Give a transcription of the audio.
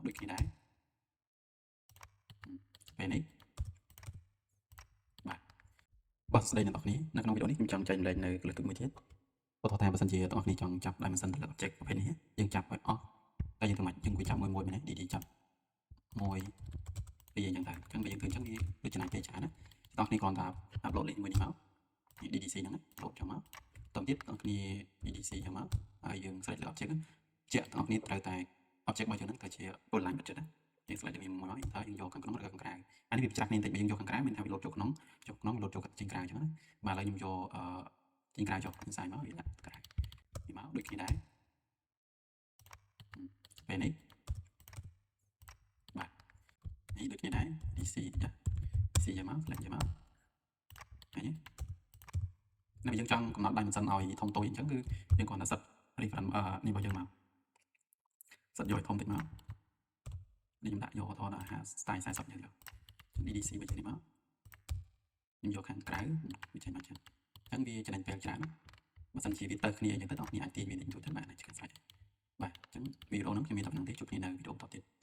ដូចគ្នាដែរពេលនេះបាទបាទសួស្តីអ្នកនរគ្នានៅក្នុងវីដេអូនេះខ្ញុំចង់ចែករំលែកនៅគន្លឹះទូចមួយទៀតឧទាហរណ៍ថាបើសិនជាអ្នកនរគ្នាចង់ចាប់ dimension ទៅលើ object ប្រភេទនេះយើងចាប់ឲ្យអស់តែយើងធ្វើម៉េចយើងគួរចាប់មួយមួយមែនទេ DD ចាប់មួយពីរអញ្ចឹងទៅអញ្ចឹងបើយើងធ្វើអញ្ចឹងវាដូចចំណាយពេលច្រើនណាអ្នកនរគ្នាគ្រាន់តែ upload លេខមួយនេះមក DDC ហ្នឹង upload ចឹងមកតទៀតអ្នកនរគ្នា DDC ចឹងមកហើយយើង select លើ object ហ្នឹងជាក់អ្នកនរគ្នាត្រូវតែ object របស់យើងហ្នឹងត្រូវជា polyline បិទចិត្តណាយើង select វាមួយមកហើយយើងយកខាងក្នុងឬខាងក្រៅអានេះវាច្រាស់គ្នាបន្តិចបើយើងយកខាងក្រៅមានថាវាលោតចូលក្នុងចូលក្នុងលោតចូលចេញក្រៅអញ្ចឹងណាបាទឥឡូវខ្ញុំយកអឺចេញក្រៅចុះខ្ញុំសាយមកវាដាក់ក្រៅនេះមកដូចគ្នាដែរពេលនេះបាទនេះដូចគ្នាដែរ DC ចា DC យកមក select យកមកឃើញទេនៅយើងចង់កំណត់ dimension ឲ្យធំតូចអញ្ចឹងគឺយើងគ្រាន់តែ set reference អឺនេះរបស់យើងមក set យកឲ្យធំតិចមកនេះខ្ញុំដាក់យកថតដល់50 style 40អញ្ចឹងយក DDC មកនេះមកខ្ញុំយកខាងក្រៅវាចេញមកចឹងអញ្ចឹងវាចំណេញពេលច្រើនណាបើសិនជាវាទៅគ្នាអញ្ចឹងទៅដល់គ្នាអាចទាញវាតិចតួចទៅបានជាការស្រេចបាទអញ្ចឹងវីដេអូហ្នឹងខ្ញុំមានតែប៉ុណ្្នឹងទេជួបគ្នានៅវីដេអូបន្តទៀត។